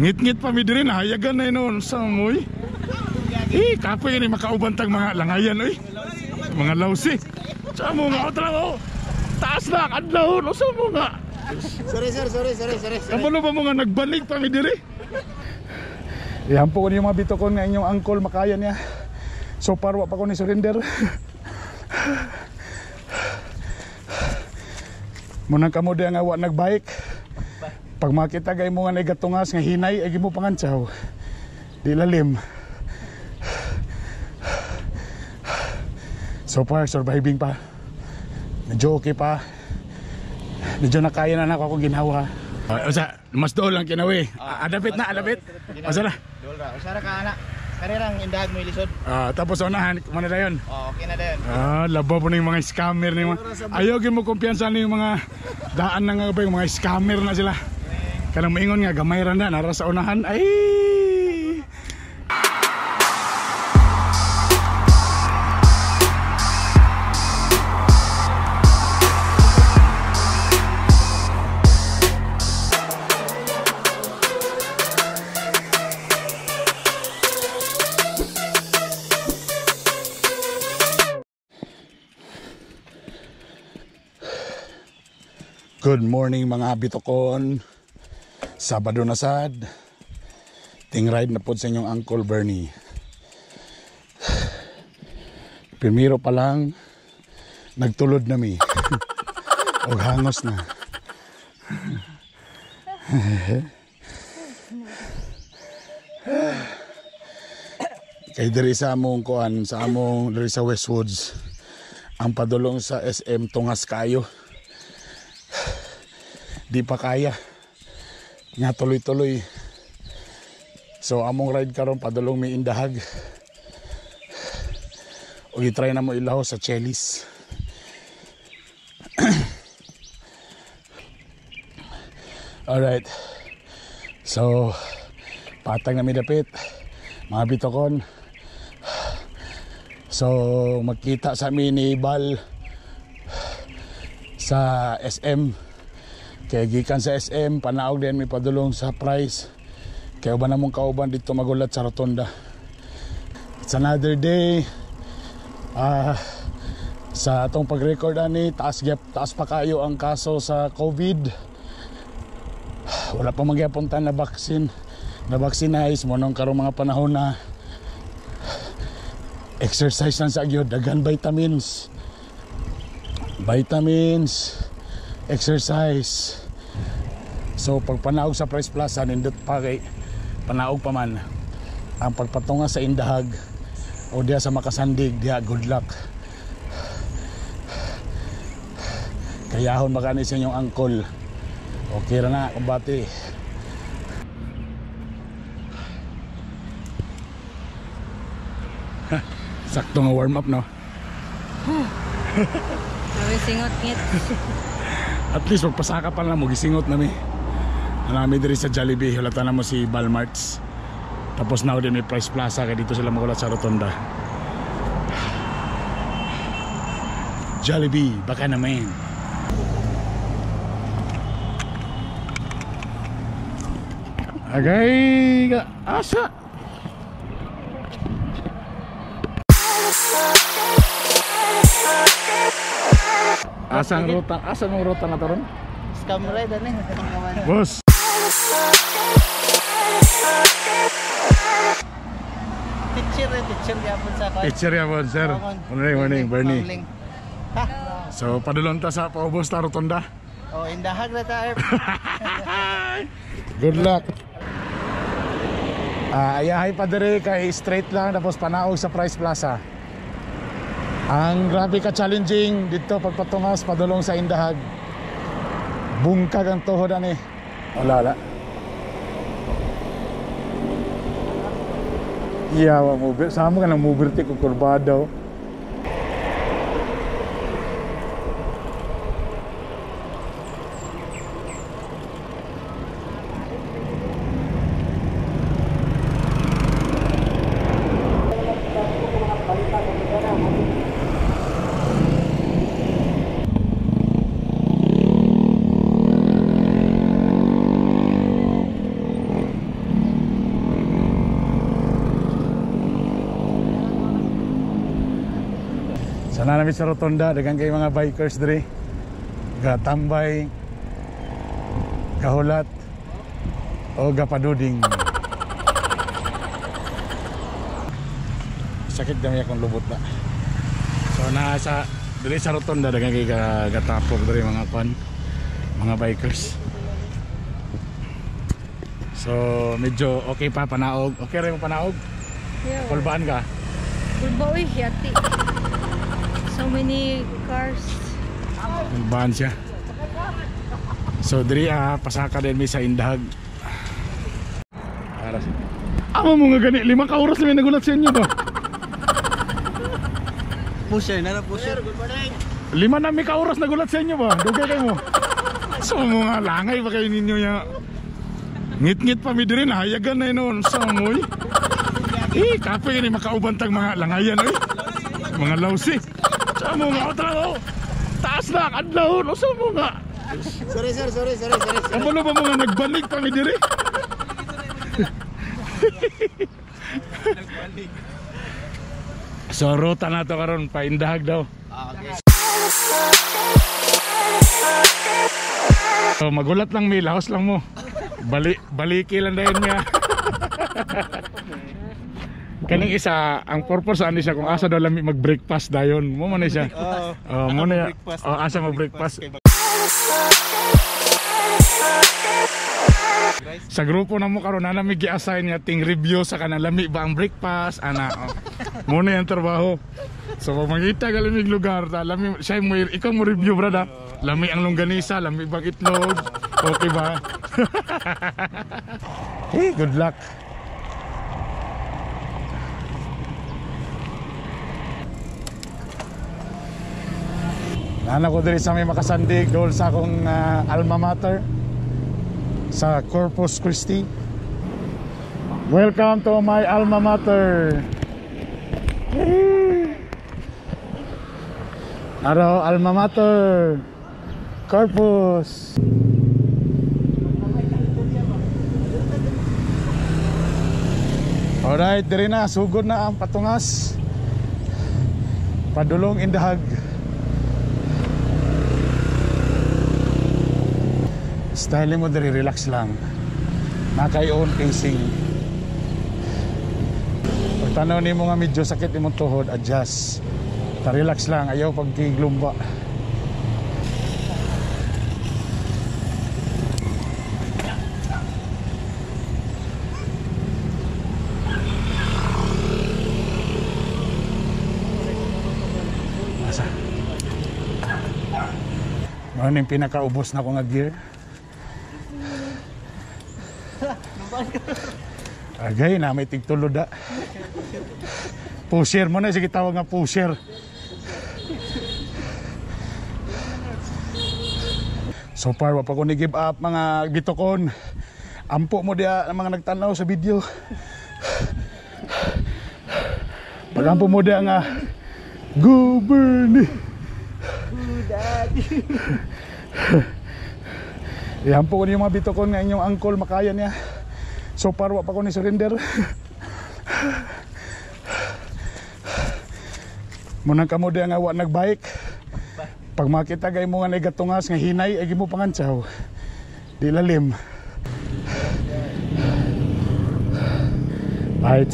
Ngit-ngit pa mi diri nahayagan na noon sa moy. Eh, kapoy ni makauban tag mga langayan oy. Mga lawsi. Sa mo nga otra mo. Taas na ang adlaw no sa mo nga. Sorry sir, sorry, sorry, sorry. Kabalo ba mo nga nagbalik pa mi diri? Ihampo ko niyo mga bitokon nga inyong angkol makaya niya. So far wa pa ko ni surrender. Munang kamo diya nga wa nagbike. Pag makita gay mo nga nagatungas nga hinay ay gimo pangantsaw. Di lalim. So far surviving pa. Medyo okay pa. Medyo nakaya na nako akong ginhawa. Usa, mas dool lang kinawi. Adapit na, adapit. Usa na. Dool ra. Usa ra ka ana. Karirang indahag mo ilisod. Tapos unahan, kumana na yun. Oh, okay na dayon. Labo po na yung mga scammer ni mga. Ayaw gyud mo kumpiyansa ni yung mga daan na nga ba yung mga scammer na sila. Kanang maingon nga gamay ra na nara sa unahan. Ay! Good morning mga bitokon. Sabado na sad. Ting ride na po sa inyong Uncle Bernie. Primero pa lang nagtulod na mi. Og hangos na. Kay diri sa among kuan, sa among diri sa Westwoods, ang padulong sa SM tungas kayo. Di pa kaya nga tuloy-tuloy. So among ride karon padulong mi Indahag. O i-try na mo ilaw sa Chelis. Alright. So patag na mi dapit mga bitokon. So magkita sa mi ni Bal sa SM. Kaya gikan sa SM, panaog din may padulong sa Price. Kaya uban namong kauban dito magulat sa rotonda. It's another day. Sa atong pag-record ani, taas pa kayo ang kaso sa COVID. Wala pa magyapon ta na vaccine. Na vaccinize mo nung karong mga panahon na exercise lang sa gyud, daghan vitamins. Vitamins, exercise. So pagpanaog sa Price Plaza, nindot pa kay panaog pa man ang pagpatunga sa Indahag o diya sa Makasandig, diya good luck. Kayahon baka ni sa inyong angkol. Okay ra na kumbati. Sakto nga warm up no. Sabi singot ngit. At least magpasaka pa lang mo gisingot nami. Nami diri sa Jollibee, hulatan na mo si Balmarts. Tapos now din may Price Plaza kay dito sila magulat sa rotonda. Jollibee, baka naman. Agay, asa. Asa ang ruta? Asa ang ruta na taron? Scam ride ani. Boss. Teacher yapon sa ko. Teacher yapon, sir. Morning, morning, Bernie. Ha? So padulong ta sa paubos ta rotonda. Oh, indahag na ta. Good luck. Ayahay pa diri kay straight lang tapos panaog sa Price Plaza. Ang grabe ka challenging dito pagpatungas padulong sa Indahag. Bungkag ang tuhod ani. Wala wala. Iya, wa mo sama ka nang mobility ko kurbado. Sana namin sa rotonda, daghan kay mga bikers diri. Gatambay, gahulat, o gapaduding. Sakit gamay akong lubot na. So nasa diri sa rotonda daghan kay gatapok diri mga kwan, mga bikers. So medyo okay pa panaog. Okay ra mo panaog? Yeah. Kulbaan ka? Kulba uy, yati. So many cars. Kulbaan siya. So diri pasaka din mi sa Indahag. Para sa Amo mo nga gani 5 ka oras na may nagulat sa inyo ba? Pusher na na pusher. Good morning. 5 na mi ka oras nagulat sa inyo ba? Dugay kayo mo. So mga langay ba kayo ninyo ya? Ngit-ngit pa mi diri nahayagan na noon sa moy. Eh, kape ni makauban tag mga langayan oy. Mga lawsi. Sa mo nga otra oh. Taas na ang adlaw no sa mo nga. Sorry sir, sorry, sorry, sorry. Kabalo ba mga nagbanig pa mi diri? So ruta na to karon pa Indahag daw. Okay. So magulat lang mi, lahos lang mo. Baliki lang dayon niya. Kaning isa, ang purpose ani siya kung asa daw lami mag-breakfast dayon. Mo man ni siya. Oh, mo na. Oh, asa mag-breakfast. Sa grupo na mo karon na nami gi-assign nga ting review sa kanang lami ba ang breakfast ana. Oh. Mo na yung trabaho. So pag mangita ka lamig lugar, ta, lami siya mo ikaw mo review brother. Lami ang longganisa, lami bang itlog. Okay ba? Hey, good luck. Nana ko diri sa may makasandig dol sa akong alma mater sa Corpus Christi. Welcome to my alma mater. Hey. Araw alma mater Corpus. Alright, diri na sugod na ang patungas. Padulong Indahag. Style mo diri, relax lang. Nakay own pacing. Pag tanaw nimo nga medyo sakit imong tuhod, adjust. Ta relax lang, ayaw pagkiglumba. Asa? Ano yung pinakaubos na ko nga gear? Agay na may tigtulod da. Pusher mo na sige tawag nga pusher. So far wa pa ko ni give up mga bitokon. Ampo mo diya ang mga nagtanaw sa video. Pag ampo mo diya nga go Bernie. Go daddy. Ihampo ko niyo mga bitokon nga inyong angkol makaya niya. So far wa pa ko ni surrender. Munang kamo diya nga wa nagbike. Pag makita gay mo nga nagatungas nga hinay ay gimo pangantsaw. Di lalim. Right.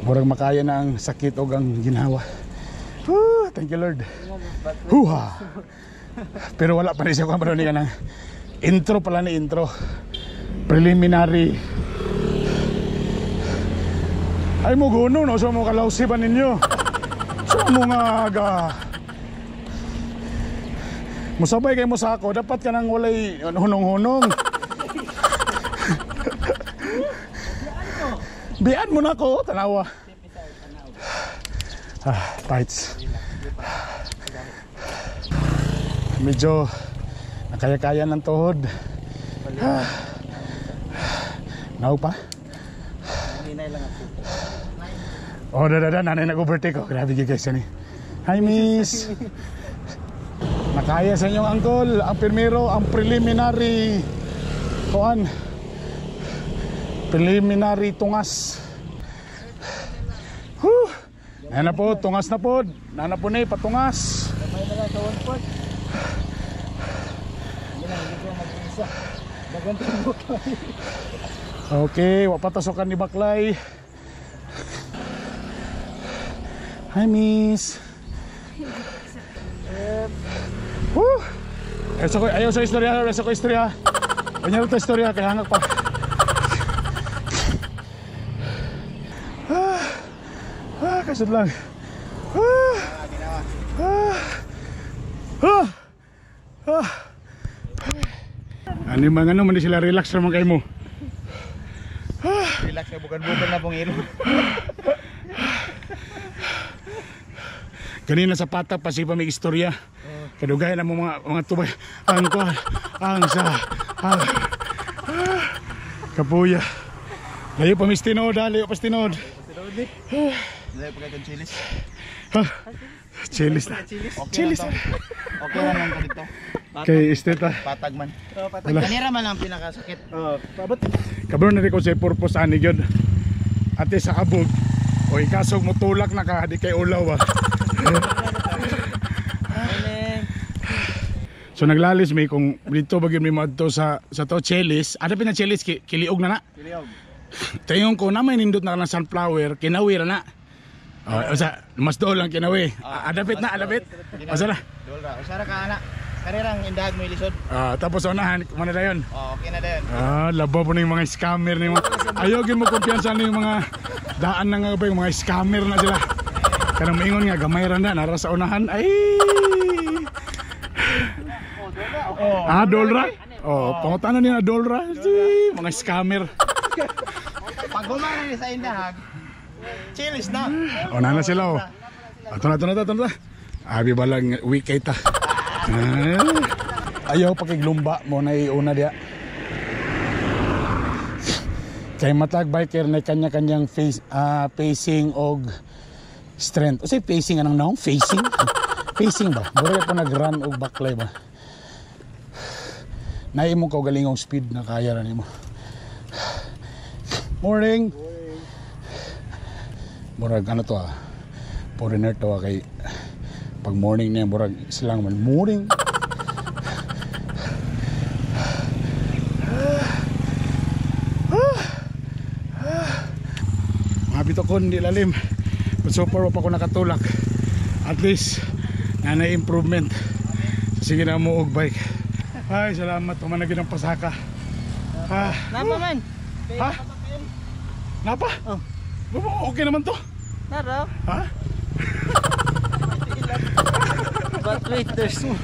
Murag makaya na ang sakit og ang ginhawa. Whew, thank you Lord. Huha. Pero wala pa rin siya kung ano niya ng intro pala ni intro. Preliminary. Ay mo guno no so mo kalawsi ba ninyo? So mo nga ga. Musabay kay mo sa ako, dapat ka nang walay hunong-hunong. Bian mo na ako, tanawa. Ah, tights. Medyo nakaya-kaya ng tuhod. Ah. Now pa? Hinay lang ako. Oh, da da da, nanay nag-overtake ko. Grabe guys yan eh. Hi miss. Nakaya sa inyong angkol, ang primero, ang preliminary kuan. Preliminary tungas. Whew. Ayan na po, tungas na po. Nana po na patungas. Kamay na lang sa 1/4. Hindi na, hindi ko mag-isa. Dagan tibok. Okay, wapatasokan ni Baklay. Hi, miss. Woo! Ayaw sa istorya, ayaw sa ko istorya. Ayaw sa istorya, kaya hangak pa. Kasod lang. Ano yung mga ano, man sila relax naman kayo mo. Relax na, bukan-bukan na pong ilo. Kanina sa pata pa sipa may istorya. Kadugay na mo mga tubay. Ang kuan, ang sa, ang kapuya. Layo pa mis tinod ha, layo pa tinod. Layo pa kay chilis. Chilis na. Chilis na. Okay lang lang ko dito. Kay esteta. Patag man. Wala. Kanira man ang pinakasakit. Kabro na rin ko sa purpose ani gyud. Ate sa abog. O ikasog mo tulak na ka di kay ulaw ah. So naglalis mi kung dito ba gyud mi moadto sa to Chelis. Ada pina Chelis kiliog na na. Kiliog. Tingon ko na may nindot na ng sunflower, kinawi ra na. O sa mas dool lang kinawi. Adapit na, adapit. Asa na? Dool ra. Usara ka ana. Kanirang indahag mo ilisod. Tapos unahan, kumana na yun. Oh, okay na dayon. Labo po na yung mga scammer ni mga. Ayaw gyud mo kumpiyansa ni yung mga daan na nga ba yung mga scammer na sila. Kanang maingon nga gamay ra na nara sa unahan. Ay. Dolra. Oh, pangutana niya na dolra. Si, mga scammer. Pag humana ni sa indahag, chilis na. O na sila oh. Ato na, ato na, ato na. Abi balang week kay ta. Ayaw pakiglumba mo na iuna diya. Kay matag biker na kanya-kanyang face, facing og strength. Unsay facing anong naong? Facing? Facing ba? Mura po nag-run og baklay ba? Naay mo kaugalingong speed na kaya ra nimo. Morning. Murag ano to ah. Foreigner to ah, kay pag morning niya murag silang man morning. Mga bitokon di lalim. But so far wa pa ko nakatulak. At least na na improvement. Sige na mo og bike. Ay, salamat human na gyud ang pasaka. Napa man? Ha? Napa? Oh. Okay naman to. Nara. Ha? But wait, there's more.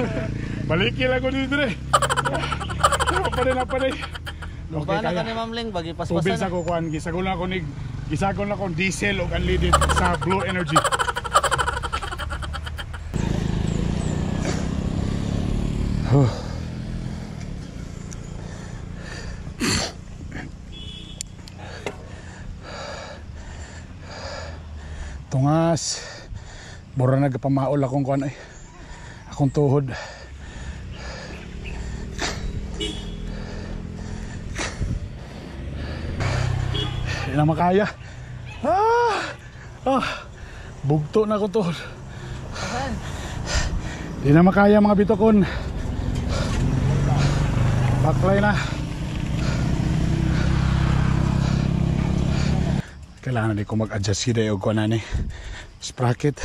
Baliki lang ko dito eh. Napa din. Okay, Bana ka kaya. ni Ma'am Ling, bagi Tubig paspasan. sa kukuan, gisagol na ako ni gisagol na akong diesel og unleaded sa Blue Energy. Tungas. Mura nagpamaol akong kuan ay. Akong tuhod. Hindi na makaya. Bugto na akong tuhod. Hindi na makaya mga bitokon. Baklay na. Kailangan na ko mag-adjust sila yung kuha na ni sprocket.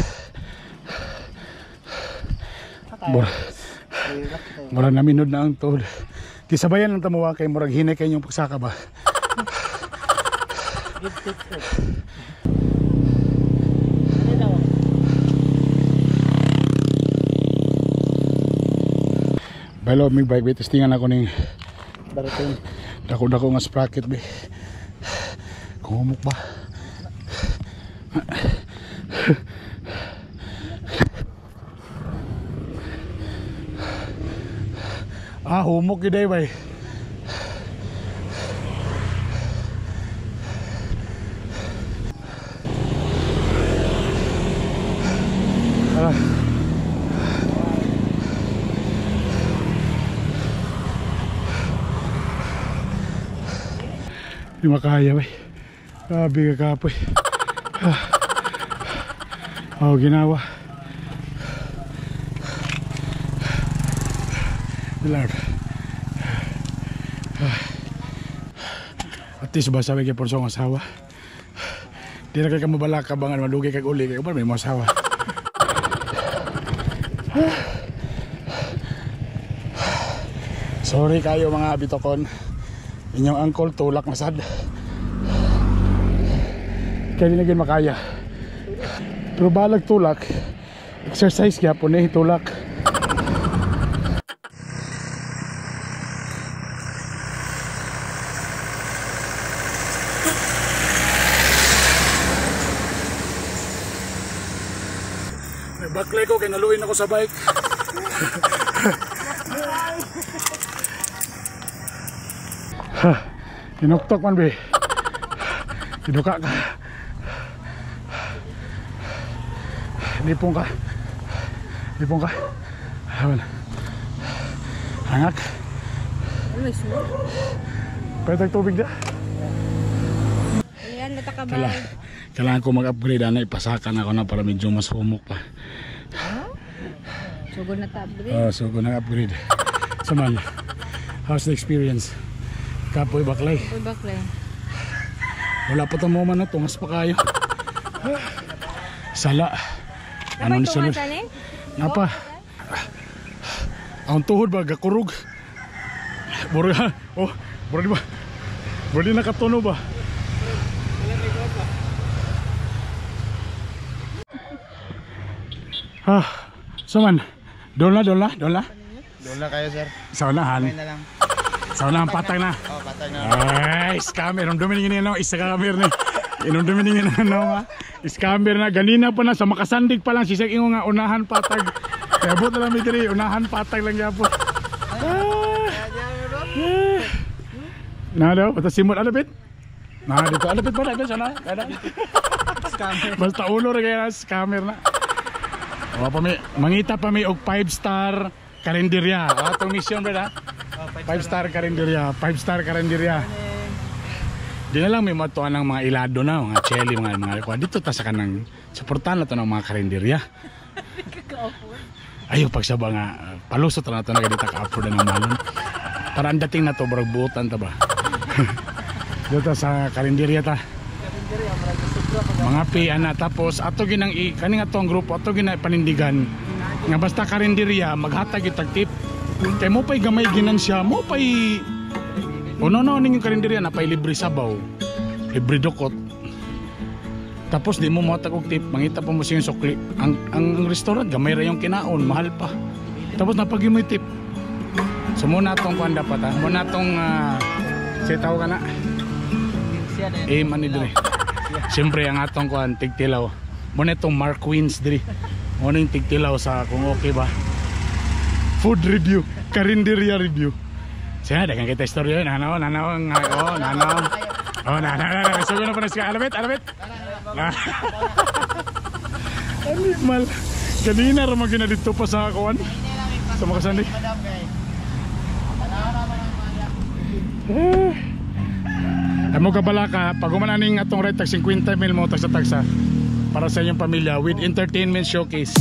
Mura na minod na ang tuhod. Kisabayan lang tamuwa kay murag hinay kayo yung pagsaka ba. Bailo mig bike bit testingan ako ning Barating. dako-dako nga sprocket be. Kumuk ba? Humok gyud ay bay. Di makaya bay. Grabe ka kapoy. Oh, ginawa. Lord. At least ba sabi kay Porso ang asawa. Di na kay ka mabalaka bangan madugay kag uli kay may mo asawa. Sorry kayo mga bitokon. Inyong uncle tulak na sad. Kaya di na gyud makaya. Pero balag tulak, exercise gyapon eh tulak. Nagbaklay ko kay naluin ako sa bike. Tinuktok man be. Tinuka ka. Lipong ka. Lipong ka. Hangak. Pwede tubig da. Ayan, natakabay. Kailangan ko mag-upgrade ana, ipasakan ako na para medyo mas humok pa. Huh? Sugo na ta-upgrade. Oh, sugo na upgrade. So man, how's the experience? Kapoy baklay. Kapoy baklay. Wala pa itong moment na, tungas pa kayo. Sala. Ano ni sunod? Napa? Ang tuhod ba, gakurog? Bura, oh, bura di ba? Bura di nakatuno ba? Ah, so man, doon na, doon na, doon na. Doon na kayo, sir. Sa unahan. Okay na lang. Sa unahan, patag na. Oh, patag na. Ay, scammer. Inumdumin niyo na, isa scammer ni. Inumdumin niyo na, no, ha? Scammer na. Ganina pa na, sa makasandig pa lang, sisag ingo nga, unahan patag. Kaya buto lang may diri, unahan patag lang yapon. Na daw, basta simot, alapit. Na, dito, alapit pa na, ito, sana. Scammer. Basta ulo rin kaya, scammer na. O, pa mi, mangita pa mi og 5-star karinderya. Atong mission ba na? 5-star karinderya, 5-star karinderya. Di na lang may matuan ng mga ilado na, mga chili, mga kuha. Dito ta sa kanang suportahan na to ng mga karinderya. Ayaw pagsaba nga, palusot na to na ganito ka-afford na ng malon. Para ang dating na to, barag buotan ta ba? Dito sa karinderya ta. Mga pi, ana, tapos ato ginang kaning ato ang grupo, ato ginang panindigan nga basta karinderya maghatag itag tip. Kay mo pay gamay ginansya, mo pay ono no ning karinderya na pay libre sabaw, libre dukot. Tapos di mo mohatag og tip, mangita pa mo siyang sukli. Ang restaurant gamay ra yung kinaon, mahal pa. Tapos napag mo tip. So mo na tong kuan dapat ha. Mo na tong say tawo ka na. Eh man ni dire. Siyempre ang atong kuan tigtilaw. Mo na itong Mark Queens diri. Mo na yung tigtilaw sa kung okay ba. Food review, karinderya review. Siya, daghang kita istorya nanaw, nanaw, oh, nanaw. Oh, nanaw, nanaw. So na pa na siya. Alabit, alabit. Animal. Ganina ra man gina dito pa sa kuan. Sa makasandi. Amo ka balaka, pag human aning atong rate tag 50 mil mo tagsa-tagsa para sa inyong pamilya with entertainment showcase.